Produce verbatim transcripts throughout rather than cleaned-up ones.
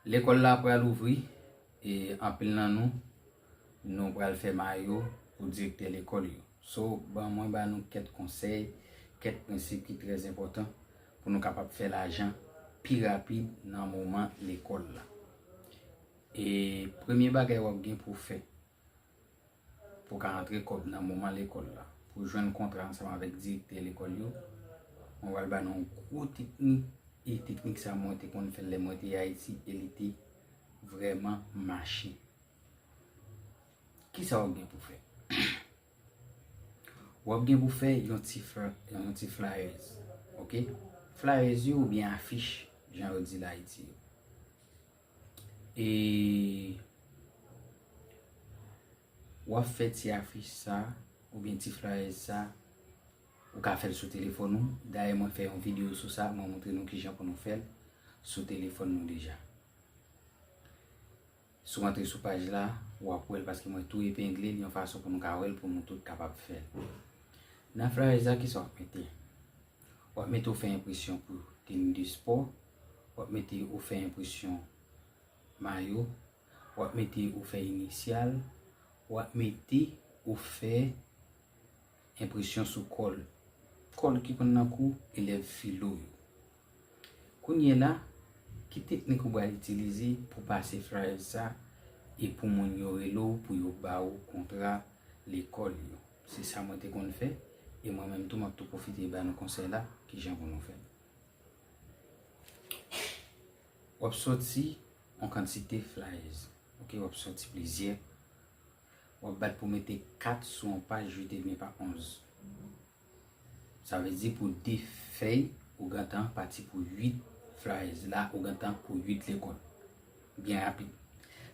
Lekòl la pral ouvri, e anpil nan nou, nou pral fè mayo pou direktè lekòl yo. So, ban mwen ba nou kèk konsèy, kèk prensip ki trè enpòtan pou nou kapab fè lajan pi rapid nan moman lekòl la. E premye bagay w ap gen pou w fè, pou w ka antre kòb nan moman lekòl la, pou w jwenn kontra ansanm avèk direktè lekòl yo, mwen pral ba nou yon gwo teknik, e teknik sa mwen te konn fè l lè mwen te Ayiti e li te vrèman mache. Kisa w ap gen pou fè? W ap gen pou fè yon ti fla-, yon ti flyers, oke? Flyers yo oubyen afich, jan yo di l Ayiti yo. E w ap fè ti afich sa, oubyen ti flyers sa, ou ka fè l sou telefòn ou. Dayè, mwen fè yon videyo sou sa, mwen montre nou kijan pou nou fè l sou telefòn nou deja. Si w antre sou paj la, w ap wè l paske mwen tou epengle l yon fason pou nou ka wè l, pou nou tout kapab fè l. Nan flyers la, kisa w ap mete? W ap mete ou fè enpresyon pou teni de spò, w ap mete ou fè enpresyon mayo, w ap mete ou fè inisyal, w ap mete ou fè enpresyon sou kòl. Kòl ki konn nan kou elèv filo yo. Kounye la, ki teknik ou pral itilize pou pase flyers sa e pou moun yo rele w pou yo ba ou kontra lekòl yo? Se sa mwen te konn fè, e mwen menm tou m ap tou pwofite ba nou konsèy la, kijan pou nou fè. W ap sòti yon kantite flyers, oke, w ap sòti plizyè. W ap bat pou mete kat sou yon paj uit edmi pa onz. Sa vle di pou de fèy, ou gentan pati pou uit flyers. La, ou gentan pou uit lekòl. Byen rapid.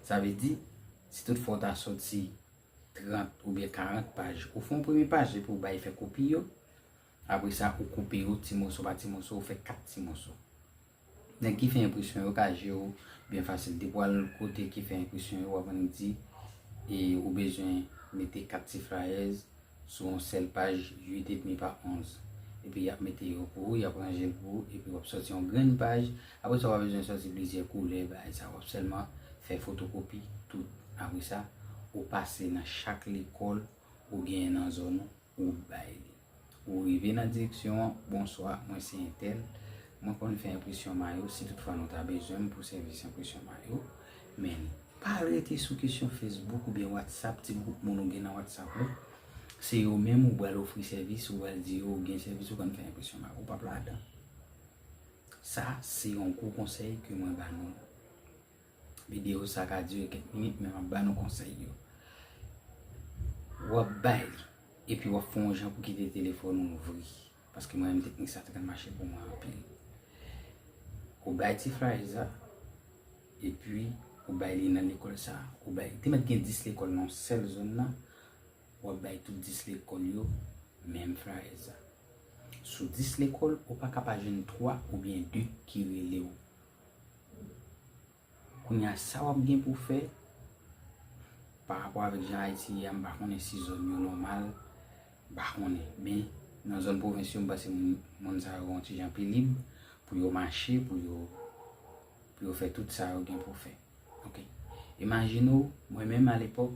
Sa vle di, si tout fwa w ta sòti trant oubyen karant paj, ou fè yon premye paj epi w bay fè kopi yo. Apre sa, ou koupe yo ti moso pa ti moso, ou fè kat ti moso. Nèg ki fè enpresyon yo ka jere w byen fasil. Depi w al kote ki fè enpresyon yo, w ap annik di, e ou bezwen mete kat ti flyers sou yon sèl paj uit edmi pa onz. Epi y ap mete yo pou ou, y ap ranje l pou ou, epi w ap sòti yon grenn paj. Apre sa, w pa bezwen sòti plizyè koulè, bagay sa. W ap sèlman fè fotokopi tout. Apre sa, ou pase nan chak lekòl ou genyen nan zòn ou, ou bay li. Ou rive nan direksyon an, "Bonswa, mwen se entèl. Mwen konn fè enpresyon mayo, si toutfwa nou ta bezwen m pou sèvis enpresyon mayo." Men, pa al rete sou kesyon Facebook oubyen WhatsApp, ti gwoup moun ou gen nan WhatsApp ou. Se yo menm ou pral ofri sèvis, ou pral di yo ou gen sèvis, ou konn fè enpresyon mayo. Ou p ap ladan. Sa, se yon gwo konsèy ke mwen ba nou. Videyo sa ka dire kèk minit, men m ap ba nou konsèy yo. W ap bay li, epi w ap fè yon jan pou kite telefòn ou ouvri. Paske mwen menm, teknik sa te konn mache pou mwen anpil. Ou bay ti flyers la, epi ou bay li nan lekòl sa. Ou bay, te mèt gen dis lekòl nan yon sèl zòn nan, w ap bay tout dis lekòl yo menm flyers la. Sou dis lekòl, ou pa ka pa jwenn twa oubyen de ki rele w. Kounye a, sa w ap gen pou fè, pa rapò avèk jan Ayiti ye a, m pa konnen si zòn yo nòmal, m pa konnen. Men, nan zòn pwovens yo, m panse moun, moun sa yo yon ti jan pi lib pou yo mache, pou yo, pou yo fè tout sa yo gen pou fè. Oke. Imajine w, mwen menm, alepòk,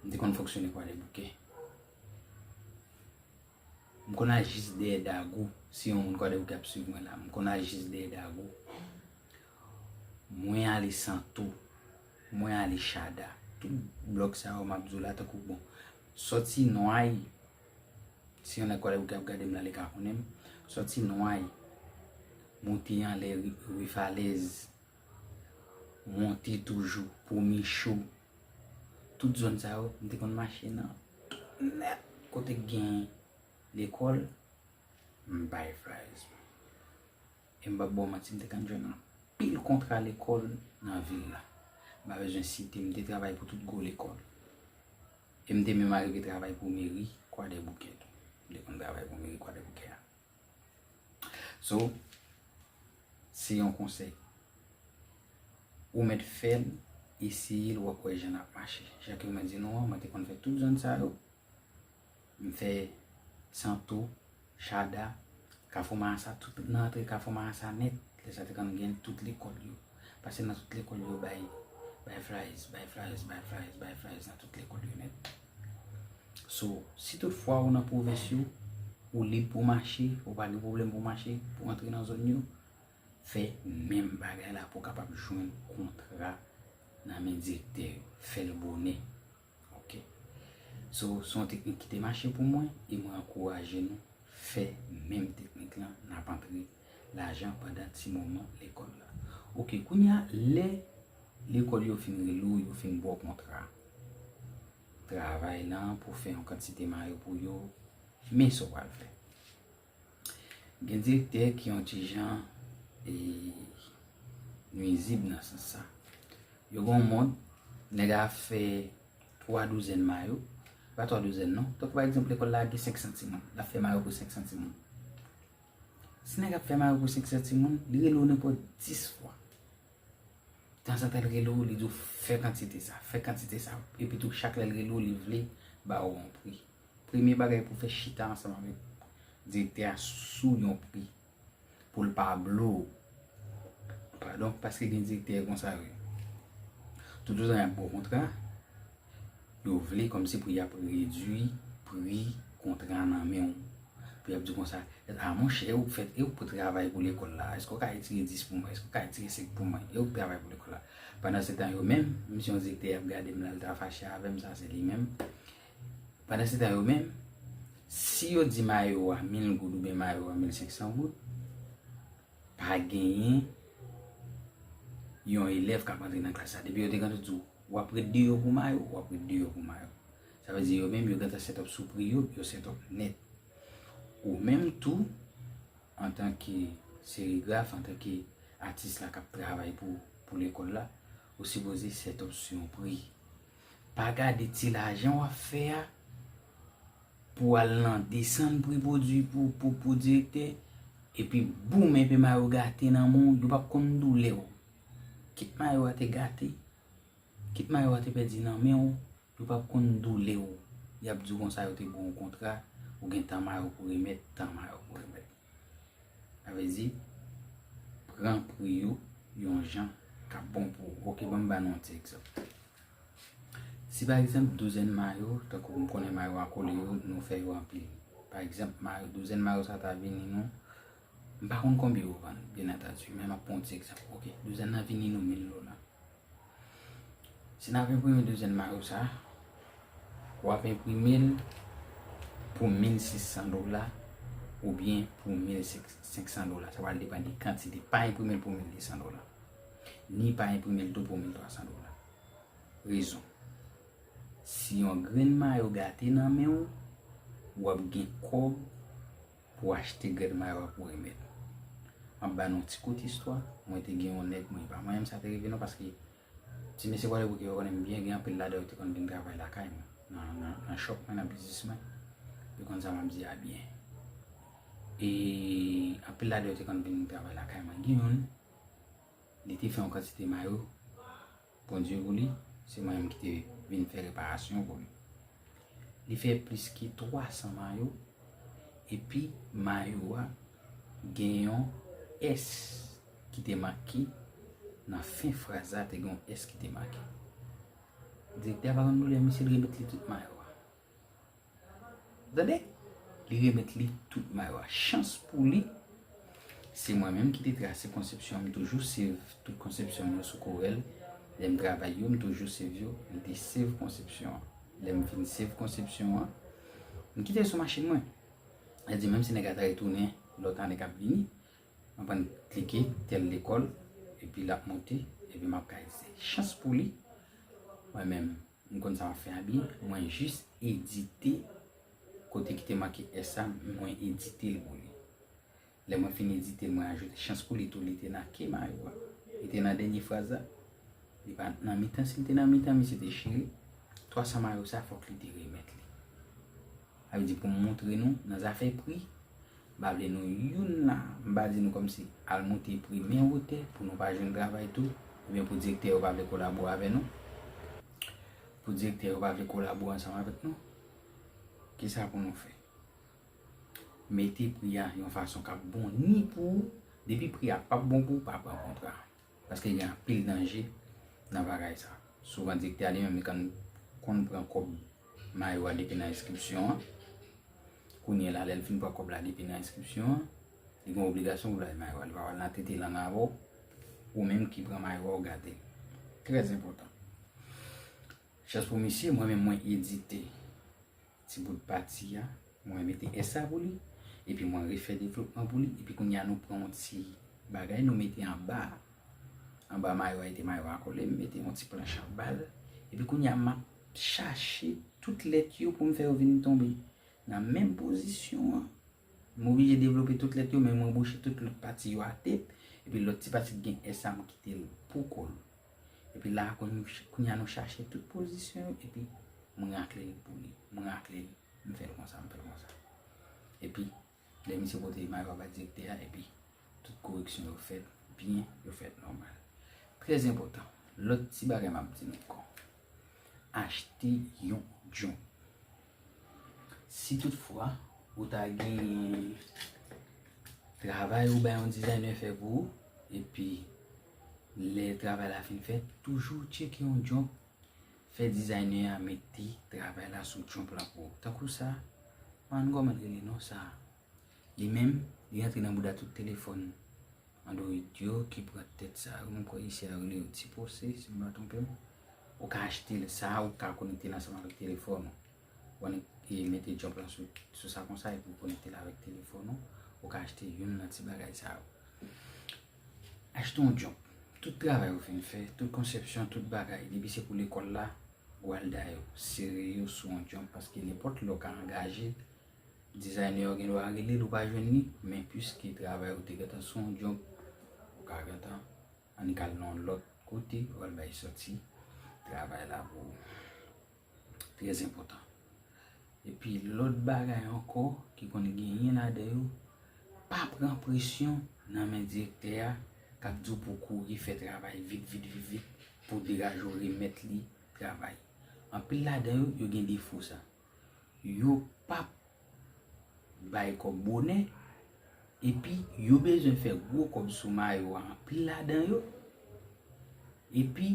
m te konn fonksyone Kwadèboukè. M konn al jis dèyè Dagou, si yon moun Kwadèboukè ap swiv mwen la, m konn al jis dèyè Dagou. Mwen ale Santo, mwen ale Chada. Tout blòk sa yo m ap di w la, tankou, bon, sòti Nway, si yon nèg Kwadèboukè ap gade m la, li ka konnen m. Sòti Nway, monte anlè ri, ri Falèz, monte toujou pou Micho. Tout zòn sa yo, m te konn mache nan tout nèt kote k gen lekòl, m bay flyers mwen. E m p ap ba w manti, m te konn jwenn anpil kontra lekòl nan vil la. M pa bezwen site, m te travay pou tout gwo lekòl. E m te menm arive travay pou meri Kwadèboukè tou. M te konn travay pou meri Kwadèboukè a. So, se yon konsèy. Ou mèt fè l, eseye l, w ap wè jan l ap mache. Jan ke mwen di nou an, mwen te konn fè tout zòn sa yo. M fè Santo, Chada, Kafou Marasa, tout nan antre Kafou Marasa nèt. Lè sa te konn gen tout lekòl yo. Paske nan tout lekòl yo bay, bay flyers, bay flyers, bay flyers, bay flyers nan tout lekòl yo nèt. So, si tout fwa ou nan pwovens yo, ou lib pou mache, ou pa gen pwoblèm pou mache, pou antre nan zòn yo, fè menm bagay la pou w kapab jwenn kontra nan men direktè yo. Fè l bonè. Ok. So, se yon teknik ki te mache pou mwen e mwen ankouraje nou fè menm teknik lan, n ap antre lajan pandan ti moman lekòl la. Ok, kounye a, lè lekòl yo fin rele w, yo fin ba w kontra travay lan pou fè yon kantite mayo pou yo, men sa w pral fè. Gen direktè ki yon ti jan e, nwizib nan sans sa. Yo gen yon mòd, nèg a fè twa douzèn mayo, pa twa douzèn non, tankou pa egzanp lekòl la gen senk san timoun, l ap fè mayo pou senk san timoun. Si nèg ap fè mayo pou senk san timoun, li rele w nenpòt dis fwa. Tanzantan l rele w, li di w fè kantite sa, fè kantite sa. Epi tou chak lè l rele w, li vle ba w yon pri. Premye bagay pou w fè, chita ansanm avèk direktè a sou yon pri pou l pa blo w. Padon, paske gen direktè konsa yo ye. Toutotan y ap ba w kontra, yo vle kòmsi pou y ap redui pri kontra nan men w. Pou y ap di konsa, a monchè, e ou k fè, e ou k pou travay pou lekòl la, èske w ka retire dis pou mwen, èske w ka retire senk pou mwen, e ou k travay pou lekòl la. Pandan se tan yo menm, m se yon direktè y ap gade m la, l ta fache avè m, sa se li menm. Pandan se tan yo menm, si yo di mayo a mil goud oubyen mayo a mil senk san goud, pa genyen yon elèv k ap antre nan klas la. Depi yo te gentan di w, w ap ret deyò pou mayo, w ap ret deyò pou mayo. Sa vle di yo menm, yo gentan set up sou pri yo, yo set up nèt. Ou menm tou, antanke serigraf, antanke atis la k ap travay pou, pou lekòl la, ou sipoze set up sou yon pri. Pa gade ti lajan w ap fè a pou al nan desann pri pwodui pou, pou, pou direktè, epi boum, epi mayo gate nan men w, yo p ap konn doulè w. Kit mayo a te gate, kit mayo a te pèdi nan men w, yo p ap konn doulè w. Y ap di w konsa yo te ba w yon kontra, ou gen tan mayo pou remèt, tan mayo pou remèt. Sa vle di, pran pri yo yon jan k ap bon pou ou. Ok, ban m ba nou yon ti egzanp. Si pa egzanp, douzèn mayo, tankou m konnen mayo a kole yo, nou fè yo anpil. Pa egzanp, mayo, douzèn mayo sa ta vini nou, m pa konn konbyen yo vann, byen antandi, men m ap pran yon ti egzanp. Ok, douzèn nan vini nou mil dola. Si n ap enprime douzèn mayo sa, w ap enprime l pou mil sis san dola oubyen pou mil senk san dola. Sa pral depann de kantite. Pa enprime l pou mil de san dola. Ni pa enprime l tou pou mil twa san dola. Rezon. Si yon grenn mayo gate nan men w, w ap gen kòb pou achte grenn mayo a pou remèt. M ap ba nou yon ti kout istwa. Mwen te gen yon nèg, mwen, e pa mwen menm sa te rive non, paske ti mesye Bwadèbouke yo konnen m byen, gen anpil ladan yo te konn vin travay lakay mwen, nan, nan, nan shop mwen, nan biznis mwen. Yo konn sa m ap di a byen. E anpil ladan yo te konn vin travay lakay mwen. Gen youn, li te fè yon kantite mayo, Bondye pou li, se mwen menm ki te vin fè reparasyon pou li. Li fè plis ke twa san mayo, epi mayo a gen yon S ki te make nan fen fraz la, te gen yon S ki te make. Direktè a pa konn doulè misye, l remèt li tout mayo a. Tande? Li remèt li tout mayo a. Chans pou li, se mwen menm ki te trase konsepsyon an, m toujou save tout konsepsyon m yo sou Corel. Lè m travay yo, m toujou save yo, li te save konsepsyon an. Lè m fin save konsepsyon an, m kite l sou machin mwen. Sa di, menm si nèg la ta retounen lòt ane k ap vini, m aprann klike tèl lekòl, epi l ap monte, epi m ap ka edite. Chans pou li, mwen menm, m konn sa m ap fè a byen, mwen jis edite kote ki te make S a, mwen edite l pou li. Lè mwen fin edite l, mwen ajoute, chans pou li tou, li te nan ke mayo a. Li te nan dènye fraz la. Li pa t nan mitan. Si l te nan mitan, misye te chire. Twa san mayo sa, fòk li te remèt li. Sa vle di pou m montre nou, nan zafè pri, m pa vle nou youn la, m pa di nou kòmsi al monte pri men wotè pou nou pa jwenn travay tou, oubyen pou direktè yo pa vle kolabore avè nou, pou direktè yo pa vle kolabore ansanm avèk nou. Kisa pou nou fè? Mete pri a yon fason k ap bon ni pou ou, depi pri a p ap bon pou ou, pa pran kontra. Paske gen anpil danje nan bagay sa. Souvan direktè a li menm li konn, konn pran kòb mayo a depi nan enskripsyon an. Kounye a la, lè l fin pran kòb la depi nan enskripsyon an, li gen obligasyon pou l bay mayo a. Li pa pral nan tete lang avè w, ou menm ki pran mayo a, ou gate l. Trè enpòtan. Chans pou misye, mwen menm mwen edite ti bout pati a, mwen mete S a pou li, epi mwen refè devlopman pou li, epi kounye a nou pran yon ti bagay, nou mete anba, anba mayo a, ete mayo a kole, m mete yon ti planch anba l, epi kounye a m ap chache tout lèt yo pou m fè yo vin tonbe nan menm pozisyon an. M oblije devlope tout lèt yo, men mwen bouche tout lòt pati yo atè, epi lòt ti pati ki gen S a m kite l pou kò l. Epi la, kounye a nou chache tout pozisyon yo, epi mwen rakle l pou li. Mwen rakle l, m fè l konsa, m fè l konsa. Epi, lè misye pote mayo a bay direktè a, epi tout koreksyon yo fèt byen, yo fèt nòmal. Trè enpòtan. Lòt ti bagay m ap di nou ankò. Achte yon jump. Si toutfwa ou ta gen travay ou bay yon dizayner fè pou ou, epi lè travay la fin fèt, toujou tcheke yon jump, fè dizayner a mete travay la sou jump la pou ou. Tankou sa, m pa konn kòman l rele non sa. Li menm, li rantre nan bouda tout telefòn Android yo ki pran tèt sa yo. M kwè isi a yo rele yo T-Pose, si m pa twonpe m. Ou ka achte l sa, ou ka konekte l ansanm avèk telefòn ou. Ou konekte, mete jump lan sou, sou sa konsa, epi ou konekte l avèk telefòn ou. Ou ka achte youn nan ti bagay sa yo. Achte yon jump. Tout travay ou fin fè, tout konsepsyon, tout bagay, depi se pou lekòl la, ou al da yo. Sere yo sou yon jump, paske nenpòt lè ou ka angaje, dizayner yo gen dwa rele l, ou pa jwenn li, men piske travay ou te gentan sou yon jump, ou ka gentan annik al nan yon lòt kote, ou al bay sòti travay la pou ou. Trè enpòtan. Epi lòt bagay ankò ki konn genyen ladan yo, pa pran presyon nan men direktè a k ap di w pou w kouri fè travay vit, vit, vit, vit, pou w degaje w remèt li travay. Anpil ladan yo, yo gen defo sa. Yo p ap bay kòb bonè, epi yo bezwen fè gwo kòb sou mayo a, anpil ladan yo. Epi,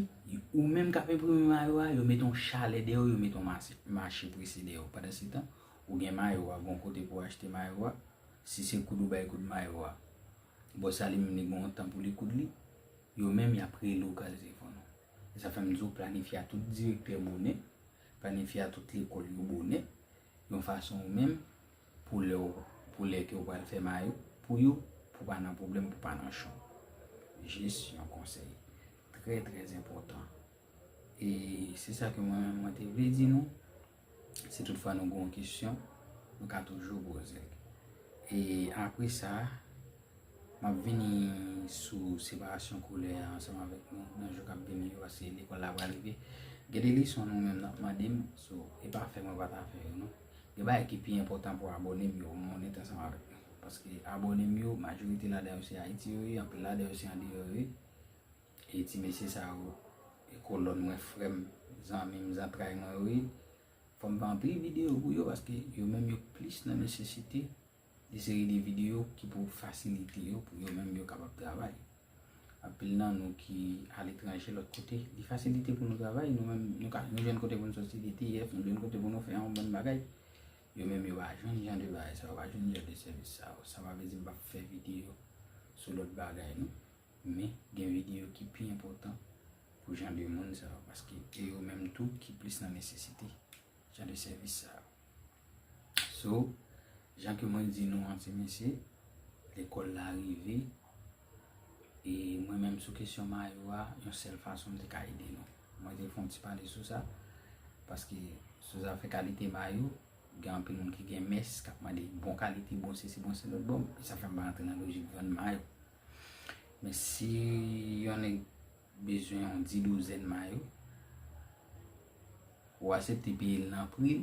ou menm k ap enprime mayo a, yo mete yon chalè dèyè w, yo mete yon mache, mache prese dèyè w. Pandansetan, ou gen mayo a, gon kote pou w achte mayo a. Si se koud ou bay koud mayo a, bòs la li menm li gen yon tan pou li koud li. Yo menm, y ap rele w, kraze telefòn ou. E sa fè m di w, planifye a tout direktè bonè, planifye a tout lekòl yo bonè, yon fason ou menm, pou lè w, pou lè ke w pral fè mayo pou yo, pou pa nan pwoblèm, pou pa nan chon. Jis yon konsèy trè, trè enpòtan. E se sa ke mwen menm mwen te vle di nou. Si toutfwa nou gen yon kesyon, nou ka toujou poze l. E apre sa, m ap vini sou separasyon koulè a ansanm avèk nou nan jou k ap vini yo, paske lekòl la pral rive. Gen de leson nou menm n ap mande m, so, e pa fè mwen pa ta fè yo non. Gen bagay ki pi enpòtan pou abòne m yo, m onèt ansanm avèk nou. Paske abòne m yo, majorite ladan yo se Ayiti yo ye, anpil ladan yo se andeyò yo ye. E ti mesye sa yo, e kolòn mwen, frè m, zanmi m, zantray mwen yo ye. Fò m fè anpil videyo pou yo, paske yo menm yo plis nan nesesite de seri de videyo ki pou fasilite yo, pou yo menm yo kapab travay. Anpil nan nou ki aletranje, lòt kote, li fasilite pou nou travay, nou menm, nou ka, nou jwenn kote pou nou soti, de T F, nou jwenn kote pou nou fè yon bann bagay. Yo menm yo pa jwenn jan de bagay sa yo, pa jwenn jan de sèvis sa yo. Sa pa vle di m p ap fè videyo sou lòt bagay non. Men gen videyo ki pi enpòtan pou jan de moun sa yo, paske e yo menm tou ki plis nan nesesite jan de sèvis sa yo. So, jan ke mwen di nou an, ti mesye, lekòl la rive, e mwen menm sou kesyon mayo a, yon sèl fason m te ka ede nou. Mwen te fè yon ti pale sou sa, paske sou zafè kalite mayo, gen anpil moun ki gen mès, k ap mande bon kalite, bon sesi, bon se lòt, bon, e sa fè m pa rantre nan lojik vann mayo. Men si yon nèg bezwen yon dis douzèn mayo, ou aksepte peye l nan pri l,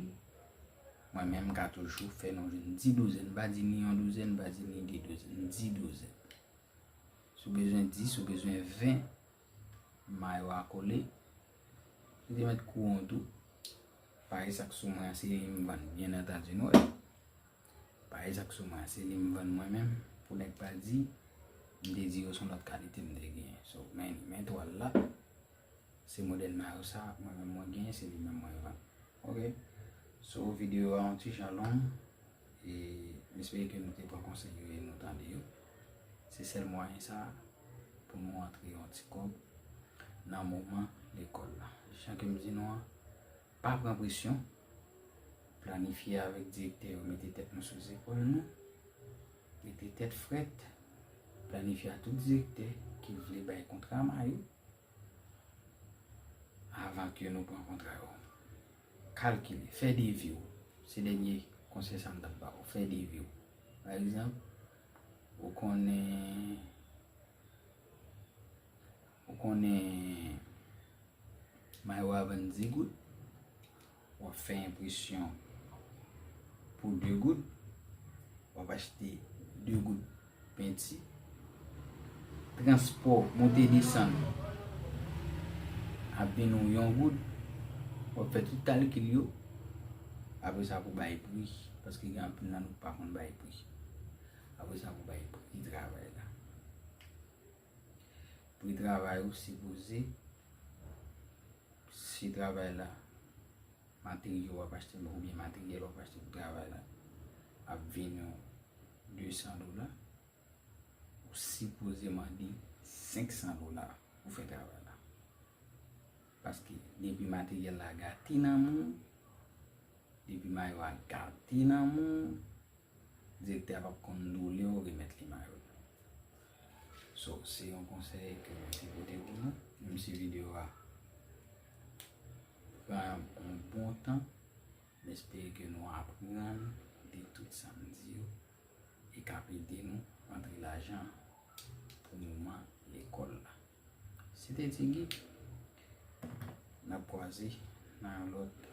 mwen menm m ka toujou fè nou jwenn dis douzèn, m pa di ni yon douzèn, m pa di ni de douzèn, dis douzèn. Si w bezwen dis, si w bezwen ven mayo a kole, ou te mèt kouran tou. Parèy sa k sou mwen an, se li m vann, byen antandi, nou wè. Parèy sa k sou mwen an, se li m vann mwen menm, pou nèg pa di, M te di yo se yon lòt kalite m te genyen. So, men, men twal la, se modèl mayo sa, mwen menm mwen genyen, se li menm mwen vann. Ok? So, videyo a yon ti jan long, e m espere ke nou te pran konsèy yo e nou tande yo. Se sèl mwayen sa pou nou antre yon ti kòb nan moman lekòl la. Jan ke m di nou an, pa pran presyon, planifye avèk direktè yo, mete tèt nou sou zepòl nou, mete tèt frèt, planifye a tout direktè ki vle bay kontra mayo avan ke nou pran kontra yo. Kalkile, fè devi w. Se dènye konsèy sa m t ap ba w, fè devi w. Pa egzanp, ou konnen, ou konnen mayo a vann dis goud, w ap fè enpresyon pou de goud, w ap achte de goud penti, transpò, monte desann ap vin ou yon goud, w ap fè tout kalkil yo, apre sa pou bay pri, paske gen anpil nan nou ki pa konn bay pri. Apre sa pou bay pri travay la. Pri travay ou sipoze, si travay la, materyo w ap achte oubyen materyèl w ap achte pou travay la ap vin yon de san dola, ou sipoze mande senk san dola pou fè travay la. Paske depi materyèl la gate nan men w, depi mayo a gate nan men w, direktè a p ap konn doulè w remèt li mayo l. So, se yon konsèy ke mwen te pote pou nou, menm si videyo a pran yon bon tan, m espere ke nou aprann de tout sa m di yo e k ap ede nou antre lajan pou moman lekòl la. Se te Tigi, n ap kwaze nan yon lòt